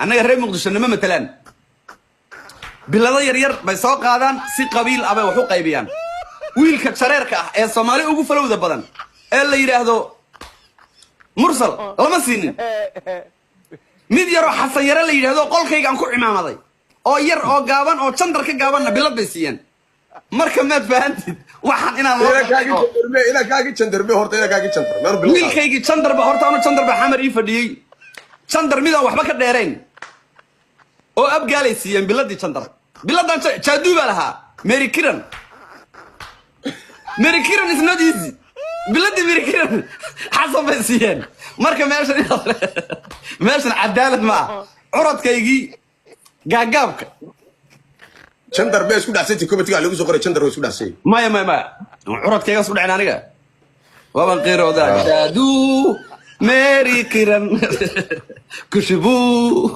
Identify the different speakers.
Speaker 1: Annaga reer Muqdisho nama matalaan. Bilado yaryar bay soo qaadaan, si qabiil ah bay wax u qaybiyaan. Wiilka jareerka ah ee Soomaali ugu falowda badan ee la yidhaahdo Mursal lama siinin. Mid yaroo Xasan Yare la yidhaahdo, qolkaygaan ku cimaamaday, oo yar oo gaaban oo jandar ka gaabanna bilad bay siiyeen. Marka maad fahantid waxaan inaan loo
Speaker 2: Inankaagi Jandarme horta, inankaagi Jandar meel bilad.
Speaker 1: Wiilkaygii Jandarba horta, anu Jandarba Xamar ii fadhiyey. Jandar midaan waxba ka dheerayn oo Abgaalay siiyeen biladii Jandar. Biladan jaaduu baa lahaa. Mary Kiran, Mary Kiran is not easy. Biladii Mary Kiran Xasan bay siiyeen. Marka meeshan cadaalad ma ah. Curadkaygii gaagaabka.
Speaker 2: Jandar bee isku dhacsantay, commentiga lagu soo qoray Jandar waa isku dhacsay.
Speaker 1: Maya, maya, maya, curadkayga isku dhacin. Aniga waaban qiiroodaa. Jaaduu, Mary Kiran, Kushbuu.